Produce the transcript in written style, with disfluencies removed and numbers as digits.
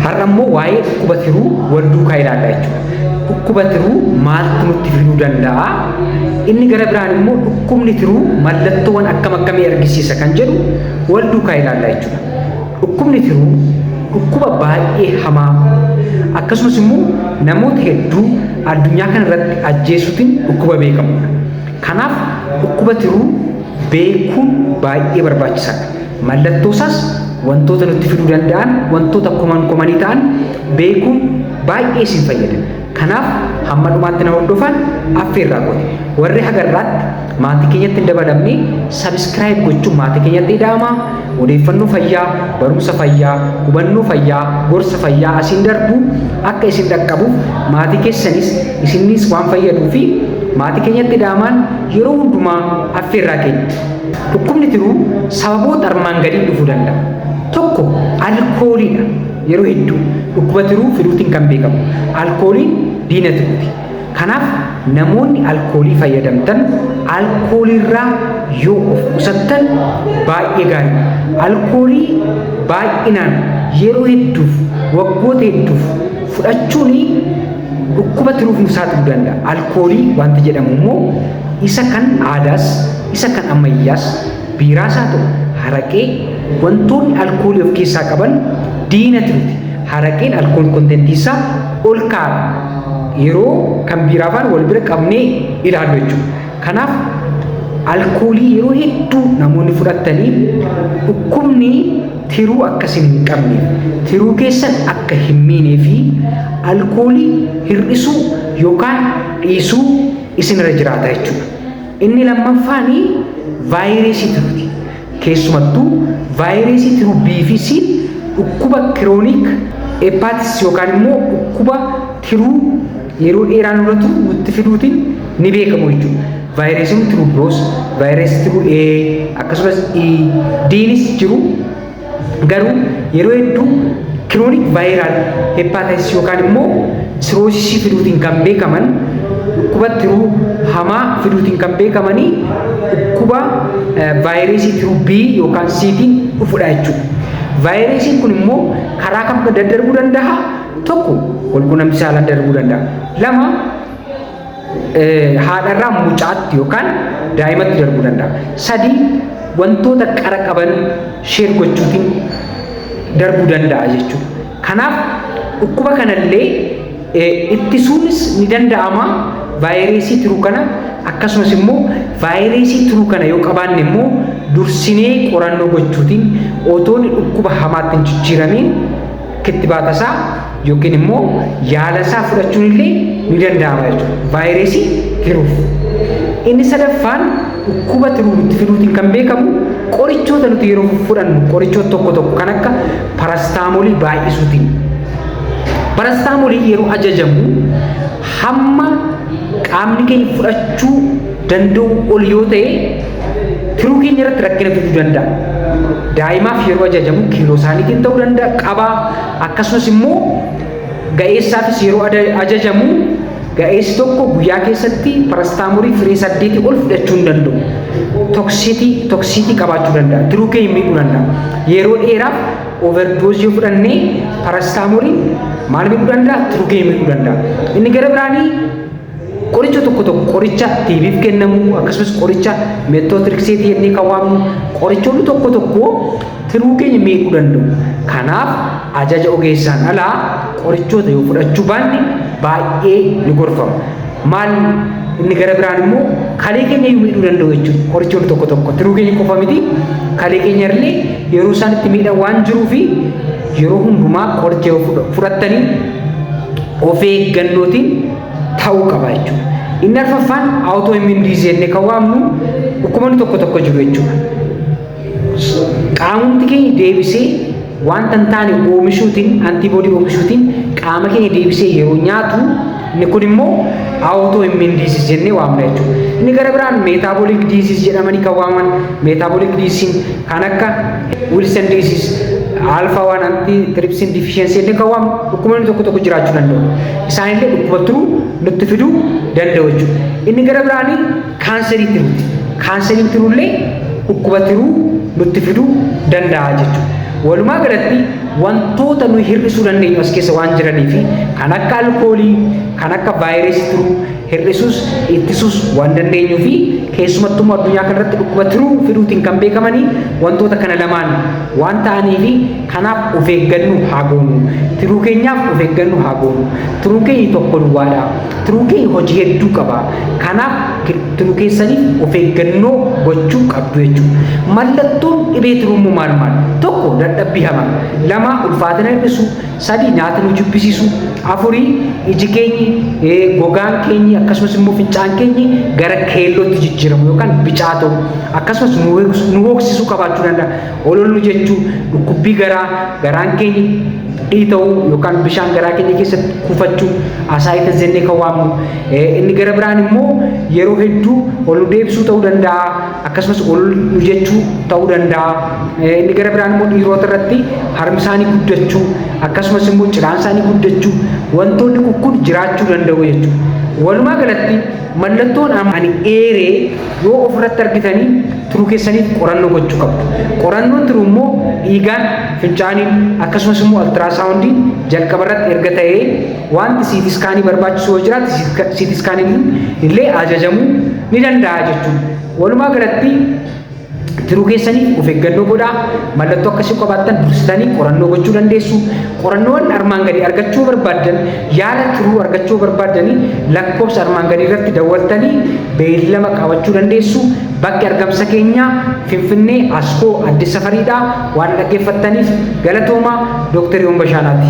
Har'a immoo waa'ee dhukkuba tiruu wal duukaa ilaalla jechuudha. Dhukkuba tiruu maaltu nutti fiduu danda'a? Inni gara biraan immoo dhukkubni tiruu mallattoowwan akkam akkamii argisiisa kan jedhu wal duukaa ilaalla jechuudha. Dhukkubni tiruu dhukkuba baay'ee hamaa, akkasumas immoo namoota hedduu addunyaa kana irratti ajjeesuutiin dhukkuba beekamudha. Kanaaf dhukkuba tiruu beekuun baay'ee barbaachisaadha. Mallattoo isaas, wantoota nutti fiduu danda'an, wantoota common commonii ta'an beekuun baay'ee isin fayyada. Kanaaf hamma dhumaatti na hordofan affeerraa kooti. Warri hagarraatti maatii keenyatti hin dabalamne, subscribe gochuun maatii keenyatti ida'amaa. Odeeffannoo fayyaa, barumsa fayyaa, hubannoo fayyaa, gorsa fayyaa asiin darbu akka isin dhaqqabuuf, maatii keessanis isinnis waan fayyaduu fi maatii keenyatti ida'amaan yeroo hundumaa affeerraa keenya. Dhukkubni tiruu sababoota armaan gadiin dhufuu danda'a. Tokko alkooliidha. Yeroo hedduu dhukkuba tiruu fiduutiin kan beekamu. Alkooliin diina tiruuti. Kanaaf namoonni alkoolii fayyadamtan alkooliirraa yoo of qusattan baay'ee gaariidha. Alkoolii baay'inaan yeroo hedduuf, waggoota hedduuf fudhachuun dhukkuba tiruuf nu saaxiluu danda'a. Alkoolii wanti jedhamu immoo isa kan aadaas, isa kan ammayyaas, biiraas haa ta'u haraqee, wantoonni alkoolii of keessaa qaban diina tiruuti. Haraqeen alcohol contentii isaa ol kaa'adha. Yeroo kan biiraa faana wal bira qabnee ilaallu jechuudha. Kanaaf alkoolii yeroo hedduu namoonni fudhatanii dhukkubni tiruu akka isin hin qabneef, tiruu keessan akka hin miinee fi alkoolii hir'isuu yookaan dhiisuu isinirra jiraata jechuudha. Inni lammaffaanii vaayireesii tiruuti. Keessumattuu vaayireesii tiruu B fi C dhukkuba chronic hepatitis yookaan immoo dhukkuba tiruu yeroo dheeraa nurra turu nutti fiduutiin ni beekamu jechuudha. Vaayireesiin tiruu biroos, vaayireesii tiruu A akkasumas E, D'nis jiru. Garuu yeroo hedduu chronic viral hepatitis yookaan immoo cirrhosisii fiduutiin kan beekaman, dhukkuba tiruu hamaa fiduutiin kan beekamanii dhukkuba vaayireesii tiruu B yookaan C'tiin dhufudha jechuudha. Vaayireesiin kun immoo karaa kam daddarbuu danda'a? Tokko, walquunnamtii saalaan darbuu danda'a. Lama, haadharraa mucaatti yookaan daa'imatti darbuu danda'a. Sadi, wantoota qara qaban share gochuutiin darbuu danda'a jechuudha. Kanaaf dhukkuba kanallee ittisuunis ni danda'ama, vaayireesii tiruu kana. Akkasumas immoo vaayireesii tiruu kana yoo qabaanne immoo dursinee qorannoo gochuutiin otoon dhukkuba hamaatti hin jijjiiramiin kittibaata isaa yookiin immoo yaala isaa fudhachuun illee ni danda'ama jechuudha. Vaayireesii tiruuf. Inni sadaffaan dhukkuba tiruu nutti fiduutiin kan beekamu qorichoota nuti yeroo fudhannu, qorichoota tokko tokko kan akka parastaamolii baay'isuutiin. Parastaamolii yeroo ajajamu hamma qaamni keenya fudhachuu danda'u ol yoo ta'e tiruu keenya irratti rakkina fiduu danda'a. Daa'imaaf yeroo ajajamu kiiloo isaaniitiin ta'uu danda'a qabaa, akkasumas immoo ga'eessaafis yeroo ajajamu ga'eessi tokko guyyaa keessatti parastaamolii firee 8 ol fudhachuu hin danda'u. Toxicity toxicity qabaachuu danda'a. Tiruu keenya miidhuu danda'a. Yeroo dheeraaf overdose yoo fudhannee parastaamoliin maal miidhuu danda'a? Tiruu keenya miidhuu danda'a. Inni gara biraanii qoricha tokko tokko, qoricha TB'f kennamu, akkasumas qoricha methotrexateii jennee kan waamnu, qorichoonni tokko tokko tiruu keenya miidhuu danda'u. Kanaaf ajaja ogeessaan alaa qorichoota yoo fudhachuu baanne baay'ee ni gorfama. Maal, inni gara biraan immoo kalee keenya iyyuu miidhuu danda'u jechuudha. Qorichoonni tokko tokko tiruu keenya qofa miti, kalee keenya illee yeroo isaan itti miidhan waan jiruu fi yeroo hundumaa qoricha yoo fudhattanii of eeggannootiin ta'uu qaba jechuudha. Inni arfaffaan autoimmune disease jennee kan waamnu dhukkuboonni tokko tokko jiru jechuudha. Qaamumti keenya deebisee wanta hin taane oomishuutiin, antibody oomishuutiin qaama keenya deebisee yeroo nyaatu, inni kun immoo autoimmune disease jennee waamna jechuudha. Inni gara biraan metabolic disease jedhamanii kan waamaman, metabolic disease kan akka Wilson disease, alpha 1 antitrypsin deficiency jennee kan waamnu dhukkuboonni tokko tokko jiraachuu danda'u. Isaanillee dhukkuba tiruu nutti fiduu danda'u jechuudha. Inni gara biraanii kaanserii tiruuti. Kaanseriin tiruullee dhukkuba tiruu nutti fiduu danda'a jechuudha. Walumaa galatti Wantoota nuyi hir'isuu dandeenyu as keessa waan jiranii fi kan akka alkoolii, kan akka vaayirasii tiruu hir'isuus ittisuus waan dandeenyuu fi keessumattuu addunyaa kanarratti dhukkuba tiruu fiduutiin kan beekamanii wantoota kana lamaan waan ta'anii fi kanaaf of eeggannoo haa goonu. Tiruu keenyaaf of eeggannoo haa goonu. Tiruun keenya tokko duwwaadha. Tiruun keenya hojii hedduu qaba. Kanaaf tiruu keessaniif of eeggannoo gochuu qabdu jechuudha. Mallattoon dhibee tiruu immoo maal maal? Tokko, dadhabbii hamaa. Lama, ulfaatina hir'isu. Sadi, nyaata nu jibbisiisu. Afurii, iji keenyi, gogaan keenyi, akkasumas immoo fincaan keenyi gara keellootti jijjiiramu yookaan bicaa ta'u, akkasumas nu hooksisuu qabaachuu danda'a. Olollu jechuu, dhukkubbii garaa, garaan keenya dhiita'uu yookaan bishaan garaa keenya keessatti kuufachuu, ascites jennee kan waamnu. Inni gara biraan immoo yeroo hedduu ol nu deebisuu ta'uu danda'a, akkasumas ol nu jechuu ta'uu danda'a. Inni gara biraan immoo dhiirota irratti harmi isaanii guddachuu, akkasumas immoo cidhaan isaanii guddachuu, wantoonni kun jiraachuu danda'u jechuudha. Walumaa galatti mallattoon ani eeree yoo ofirratti argitanii tiruu keessaniif qorannoo gochuu qabdu. Qorannoon tiruu immoo dhiigaan, fincaaniin, akkasumas immoo ultrasoundiin jalqaba irratti erga ta'ee, wanti CT scanii barbaachisu yoo jiraate CT scaniin illee ajajamuu ni danda'a jechuudha. Walumaa galatti tiruu keessaniif of eeggannoo godhaa. Mallattoo akkasii qabaattan dursitanii qorannoo gochuu dandeessu. Qorannoowwan armaan gadii argachuu barbaaddan, yaala tiruu argachuu barbaaddanii, lakkoofsa armaan gadii irratti dawwaltanii beellama qabachuu dandeessu. Bakki argamsa keenyaa Finfinnee, Askoo, Addis Safariidha. Waan dhaggeeffattaniif galatoomaa. Dooktar Yoon Bashaanaati.